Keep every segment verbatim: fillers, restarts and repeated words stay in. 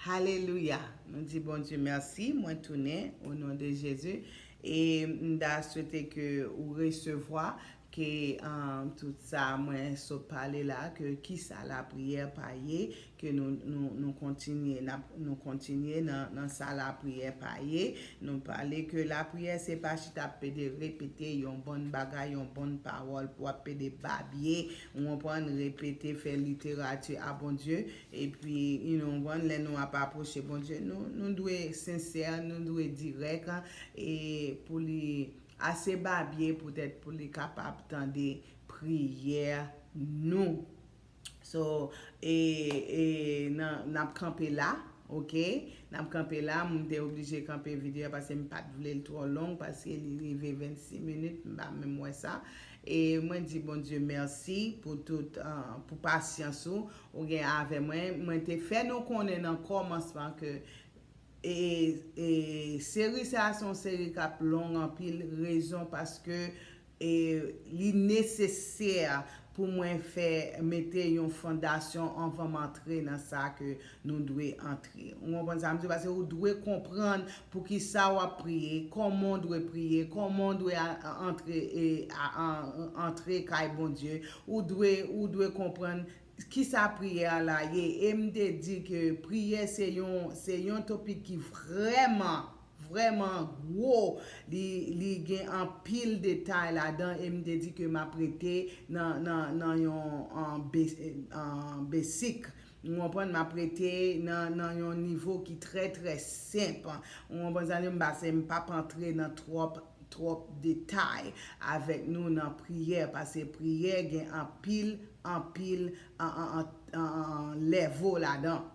Halelouya! Nou di Bondye mèsi, mwen tounen, o non de Jezi. E m ta swete ke ou resevwa ke um, tout sa mwen sot pale la, ke kisa lapriyè pa ye, ke nou, nou, nou kontinye, n ap, nou kontinye nan, nan sa lapriyè pa ye. Nou pale ke lapriyè se pa chita ap pede repete yon bon bagay, yon bon pawòl pou ap pede babye, ou konprann, repete, fè literati a Bondye. Epi, you know, konprann, lè nou ap apwoche Bondye, nou, nou dwe sensè, nou dwe dirèk, e pou li ase babye poutèt pou li kapab tande priyè nou. So, e, e, nan, n ap kanpe la, oke? N ap kanpe la, m te oblije kanpe videyo a paske m pa t vle l twò long, paske li rive vennsis minit, m pa menm wè sa. E mwen di Bondye mèsi pou tout, uh, pou pasyans ou, ou gen avè mwen. Mwen te fè nou konnen nan kòmansman ke e, e, seri sa a se yon seri k ap long anpil, rezon paske e, li nesesè pou mwen fè mete yon fondasyon anvan m antre nan sa ke nou dwe antre. Ou konprann sa m di? Paske ou dwe konprann poukisa w ap priye, kòman w dwe priye, kòman w dwe a, a, antre, e, a, a, antre kay Bondye. Ou dwe, ou dwe konprann kisa priyè a la ye. E m te di ke priyè se yon, se yon topik ki vrèman, vrèman gwo. Li, li gen anpil detay ladan e m te di ke m ap rete nan, nan, nan yon, an, be-, an, besik. Ou konprann, m ap rete nan, nan yon nivo ki trè, trè senp. Ou konprann sa m di? M pa, se, m p ap antre nan twòp, twòp detay avèk nou nan priyè, paske priyè gen anpil, anpil, an, an, an, an, an, level ladan.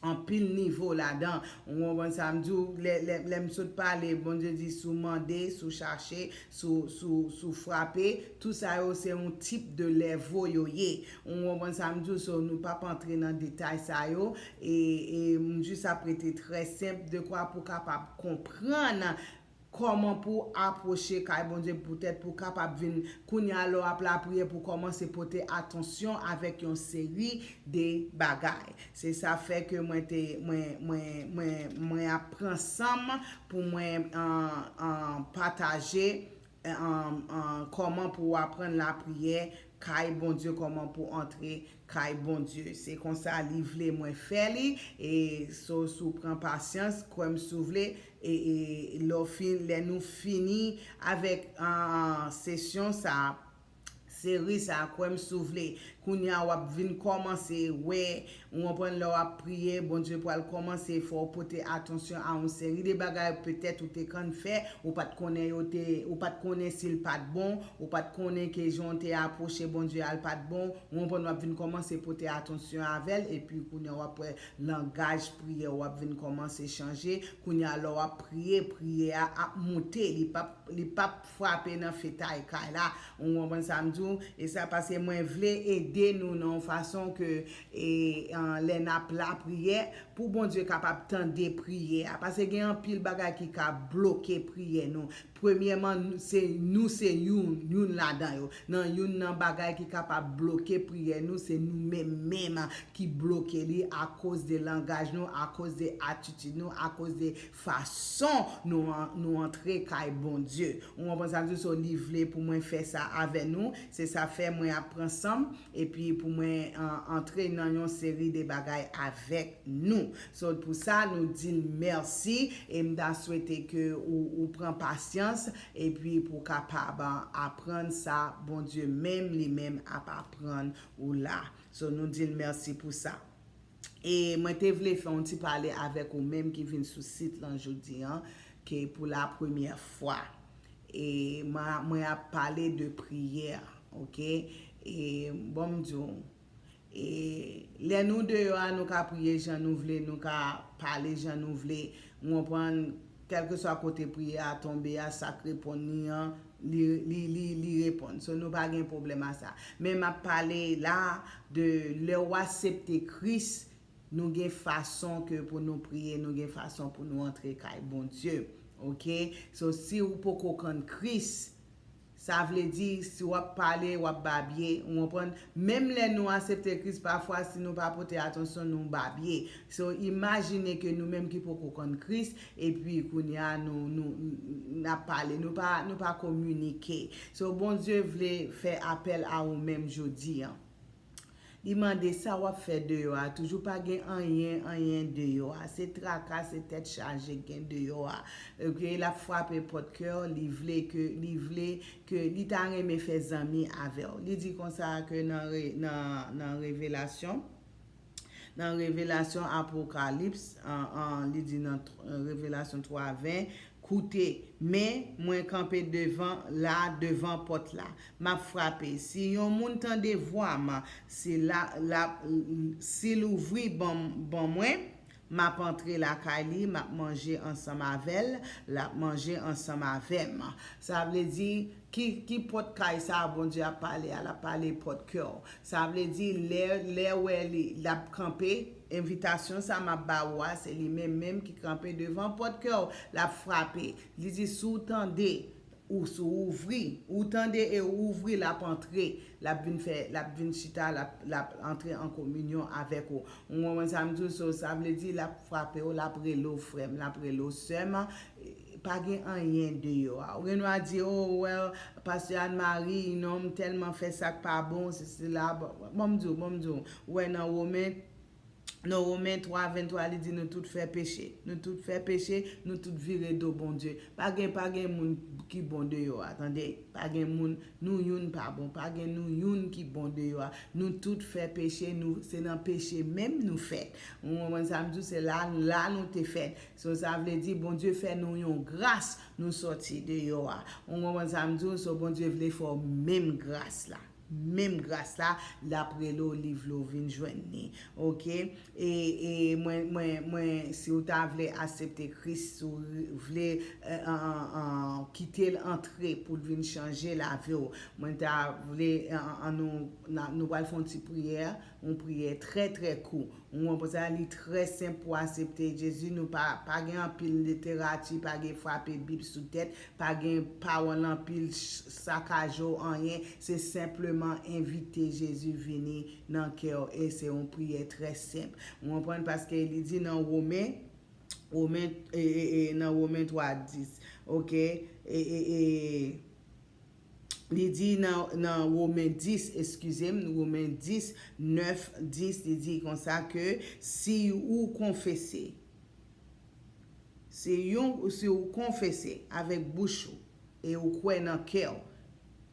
Anpil nivo ladan. Ou konprann sa m di w? Lè, lè, lè m sot pale, Bondye di, si w mande, si w chache, si w, si w, si w frape, tout sa yo se yon tip de level yo ye. Ou konprann sa m di w? So, nou p ap antre nan detay sa yo. E, e m jis ap rete trè senp, dekwa pou w kapab konprann kòman pou w apwoche kay Bondye poutèt pou w kapab vin kounye a lè w ap lapriyè pou w kòmanse pote atansyon avèk yon seri de bagay. Se sa fè ke mwen te, mwen, mwen, mwen, mwen ap pran san m pou mwen, an, an, pataje, an, an, kòman pou w aprann lapriyè kay Bondye, kòman pou w antre kay Bondye. Se konsa li vle mwen fè li. E so, si w pran pasyans, kwè m si w vle, e, e lè w fin, lè nou fini avèk, an, sesyon sa, seri sa, kwè m si w vle, kounye a w ap vin kòmanse wè, ou konprann, lè w ap priye, Bondye pral kòmanse fè w pote atansyon a yon seri de bagay petèt ou te konn fè, ou pa t konnen yo te, ou pa t konnen si l pa t bon, ou pa t konnen ke jan w te apwoche Bondye a l pa t bon, ou konprann, w ap vin kòmanse pote atansyon avè l, epi kounye a w ap wè langaj priyè w ap vin kòmanse chanje, kounye a lè w ap priye, priyè a ap moute, li p ap, li p ap frape nan fetay kay la. Ou konprann sa m di w? E sa paske mwen vle ede nou nan yon fason ke, e, an, lè n ap lapriyè, pou Bondye kapab tande priyè a. Paske gen anpil bagay ki ka bloke priyè nou. Premyèman, nou, se, nou se youn, youn ladan yo. Nan youn nan bagay ki kapab bloke priyè nou, se nou menm menm ki bloke li akoz de langaj nou, akoz de atitid nou, akoz de fason nou an-, nou antre kay Bondye. Ou konprann sa m di w? So, li vle pou mwen fè sa avè nou. Se sa fè mwen ap pran san m, epi pou mwen, an, antre nan yon seri de bagay avèk nou. So, pou sa, nou di l mèsi, e m ta swete ke ou, ou pran pasyans, epi pou w kapab, an, aprann sa Bondye menm, li menm ap aprann ou la. So, nou di l mèsi pou sa. E mwen te vle fè yon ti pale avèk ou menm ki vin sou sit lan jodi an, ke pou la premyè fwa. E mwen, mwen ap pale de priyè, oke? E bon, m di w, e lè nou deyò a, nou ka priye jan nou vle, nou ka pale jan nou vle, ou konprann, kèlkeswa kote priyè a tonbe a, sa k reponn li an, li, li, li, li reponn. So, nou pa gen pwoblèm a sa. Men m ap pale la de lè w aksepte Kris, nou gen fason ke pou nou priye, nou gen fason pou nou antre kay Bondye. Oke? So, si w poko konn Kris, Sa vle di, si w ap pale, w ap babye, ou konprann? Menm lè nou aksepte Kris, pafwa, si nou pa pote atansyon, nou babye. So, imajine ke nou menm ki poko konn Kris, epi kounye a, nou, nou, n ap pale, nou pa, nou pa kominike. So, Bondye vle fè apèl a ou menm jodi a. Li mande sa w ap fè deyò a. Toujou pa gen anyen, anyen deyò a. Se traka, se tèt chaje k gen deyò a. Ok, l ap frape pòt kè w, li vle ke, li vle ke li ta renmen fè zanmi avè w. Li di konsa ke nan re-, nan, nan Revelasyon, nan Revelasyon, Apokalips, an, an, li di nan tr-, Revelasyon twa ven, koute, men mwen kanpe devan la, devan pòt la. M ap frape. Si yon moun tande vwa m, si la, la, si l ouvri ban, ban mwen, m ap antre lakay li, m ap manje ansanm avè l, l ap manje ansanm avè m. Sa vle di, ki, ki pòt kay sa a Bondye ap pale a? L ap pale pòt kè w. Sa vle di, lè, lè w wè li, l ap kanpe, envitasyon sa m ap ba ou a, se li menm menm ki kanpe devan pòt kè w, l ap frape. Li di, si w tande, ou, si w ouvri, ou tande e ou ouvri, l ap antre, l ap vin fè, l ap vin chita, l ap, l ap antre an kominyon avèk ou. Ou konprann sa m di w? So, sa vle di, l ap frape w, l ap rele w frè m, l ap rele w sè m. Pa gen anyen deyò a. Ou gen dwa di, oh, well, Pastè Anne Marie, non, m tèlman fè sa k pa bon, se, se la, bon, bon, m di w, bon, m di w, ou wè nan Women, nan Women twa venntrwa, li di nou tout fè peche. Nou tout fè peche, nou tout vire do Bondye. Pa gen, pa gen moun ki bon deyò a, tande. Pa gen moun, nou youn pa bon. Pa gen nou youn ki bon deyò a. Nou tout fè peche, nou, se nan peche menm nou fèt. Ou konprann sa m di w? Se la, la nou te fèt. So, sa vle di, Bondye fè nou yon gras, nou sòti deyò a. Ou konprann sa m di w? So, Bondye vle fè w menm gras la. Menm gras la, l ap rele w, li vle w vin jwenn li. Ok? E, e mwen, mwen, mwen, si w ta vle aksepte Kris, si w vle, eh, an, an, an, kite l antre pou l vin chanje lavi w, mwen ta vle, an, an, nou, na, nou pral fè yon ti priyè, yon priyè trè, trè kou. Ou konprann sa, li trè senp pou aksepte Jezi. Nou pa, pa gen anpil literati, pa gen frape Bib sou tèt, pa gen pawòl anpil ch-, sakaje w anyen. Se senpleman envite Jezi vini nan kè w. E se yon priyè trè senp. Ou konprann? Paske li di nan Women, Women, e, e, e, nan Women twa dis, ok? E, e, e, Li di nan, nan Women dis, eskize m, Women dis, nèf, dis, li di konsa ke si ou konfese, si yon, si ou konfese avèk bouch ou e ou kwè nan kè w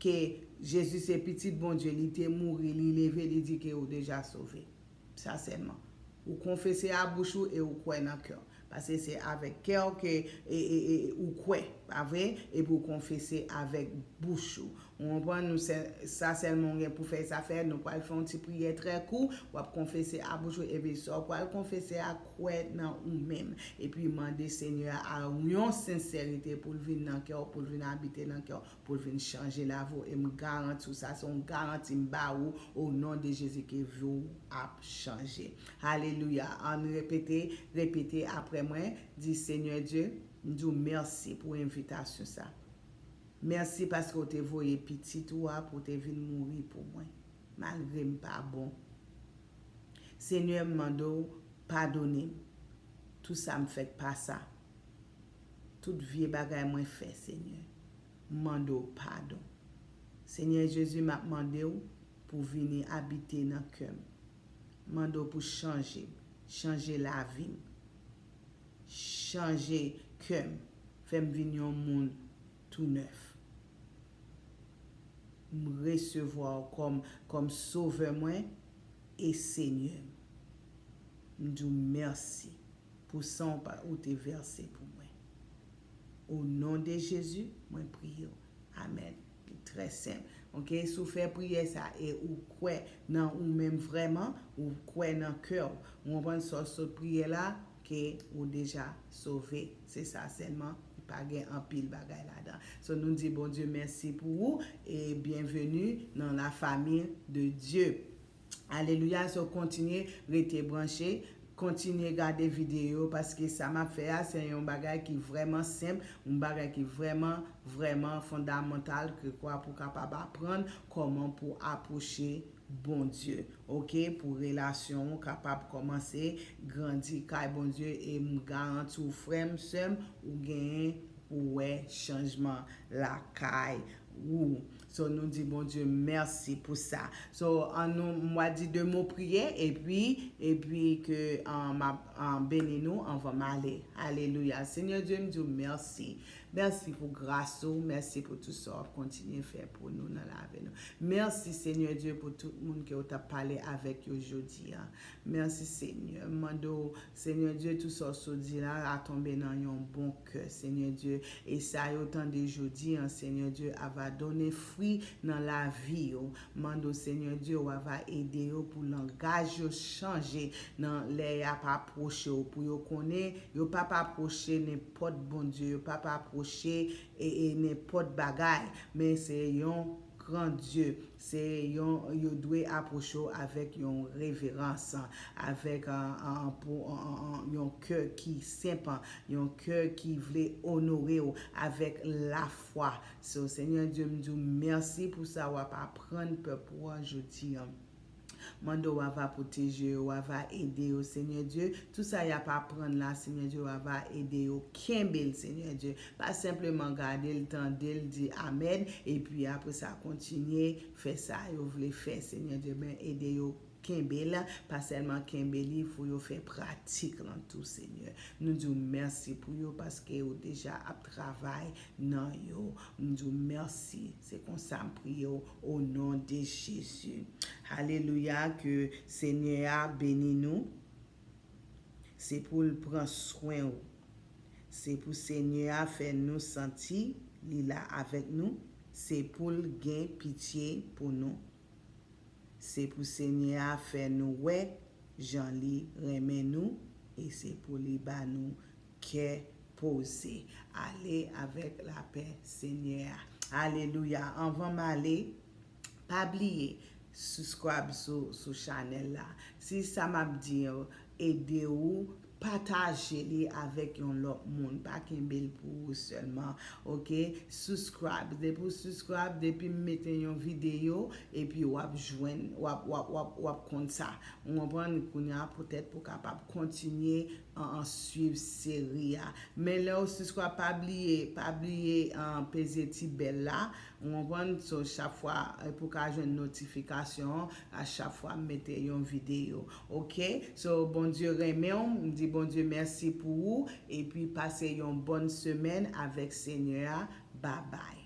ke Jezi se Pitit Bondye, li te mouri, li leve, li di ke ou deja sove. Sa sèlman. Ou konfese a bouch ou e ou kwè nan kè w. Paske se avèk kè w ke, e, e, e, ou kwè, pa vre? Epi ou konfese avèk bouch ou. Ou konprann? Nou se, sa sèlman ou gen pou fè, sa fè, nou pral fè yon ti priyè trè kou. W ap konfese a bouch ou, epi sa w pral konfese a, kwè nan ou menm. Epi mande Senyè a yon sensète pou l vin nan kè w, pou l vin abite nan kè w, pou l vin chanje lavi w. E m garanti w sa, se yon garanti m ba ou, o non de Jezi, ke vi w ap chanje. Alelouya. Ann repete, repete apre mwen. Di, Senyè Dye, m di w mèsi pou envitasyon sa. Mèsi paske w te voye pitit ou a pou w te vin mouri pou mwen, malgre m pa bon. Senyè, m mande w padone m. Tout sa m fè k pa sa. Tout vye bagay mwen fè, Senyè. M mande w padon. Senyè Jezi, m ap mande w pou w vini abite nan kè m. M mande w pou w chanje m, chanje lavi m, chanje kè m, fè m vin yon moun tou nèf. M resevwa w kòm, kòm Sovè mwen e Senyè m. M di w mèsi pou san w pa, ou te vèse pou mwen. O non de Jezi, mwen priye w. Amèn. Li trè senp. Ok, si w fè priyè sa e ou kwè nan ou menm vrèman, ou kwè nan kè w, ou konprann sa w sot priye la, ke ou deja sove. Se sa sèlman, li pa gen anpil bagay ladan. So, nou di Bondye mèsi pou ou e byenveni nan la famille de Dieu. Alelouya, so kontinye rete branche. Kontinye gade videyo, paske sa m ap fè a, se yon bagay ki vrèman senp, yon bagay ki vrèman, vrèman fondamantal, ke kwa pou kapab aprann kòman pou apwoche Bondye, oke? Pou relasyon ou kapab kòmanse grandi kay Bondye, e m garanti w, frè m, sè m, ou genyen pou wè chanjman lakay ou. So, nou di Bondye mèsi pou sa. So, an nou, m va di de mo priyè, epi, epi ke, um, m ap, um, beni nou anvan m ale. Alelouya. Senyè Dye, m di w mèsi. Mèsi pou gras ou, mèsi pou tout sa w ap kontinye fè pou nou nan lavi nou. Mèsi, Senyè Dye, pou tout moun ke w t ap pale avèk yo jodi a. Mèsi, Senyè. M mande w, Senyè Dye, tout sa w sot di la, a tonbe nan yon bon kè, Senyè Dye. E sa yo tande jodi an, Senyè Dye, a va donnen fwi nan lavi yo. M mande w, Senyè Dye, w a va ede yo pou langaj yo chanje nan lè y ap apwoche w, pou yo konnen yo p ap apwoche nenpòt Bondye, yo p ap apwoche e, e nenpòt bagay, men se yon gran Dye, se yon, yo dwe apwoche w avèk yon reverans, avèk, an, an, pou, an, an, an, yon kè ki senp, yon kè ki vle onore w, avèk lafwa. So, Senyè Dye, m di w mèsi pou sa w ap aprann pèp ou an jodi an. Mande w a va pwoteje yo, w a va ede yo, Senyè Dye. Tout sa y ap aprann la, Senyè Dye, w a va ede yo kenbe l, Senyè Dye. Pa senpleman gade l, tande l, di amèn, epi apre sa kontinye fè sa yo vle fè, Senyè Dye. Men ede yo kenbe l, pa sèlman kenbe li, fò yo fè pratik lan tou, Senyè. Nou di w mèsi pou yo paske ou deja ap travay nan yo. M di w mèsi. Se konsa m priye w, o non de Jezi. Alelouya, ke Senyè a beni nou. Se pou l pran swen ou. Se pou Senyè a fè nou santi li la avèk nou. Se pou l gen pitye pou nou. Se pou Senyè a fè nou wè jan li renmen nou, e se pou li ba nou kè poze. Ale avèk lapè Senyè a. Alelouya. Anvan m ale, pa bliye subscribe sou, sou chanèl la. Si sa m ap di yo ede ou, pataje li avèk yon lòt moun. Pa kenbe l pou ou sèlman, oke? Subscribe. Depi w subscribe, depi m mete yon videyo, epi w ap jwenn, w ap, w ap, w ap, w ap konn sa. Ou konprann? Kounye a, poutèt pou w kapab kontinye an, an swiv seri a. Men lè w subscribe, pa bliye, pa bliye, an, peze ti bèl la. Ou konprann? So, chak fwa, e, pou w ka jwenn notifikasyon an, a chak fwa m mete yon videyo. Oke? So, Bondye renmen w, m di Bondye mèsi pou ou, epi pase yon bòn semèn avèk Senyè a. Babay.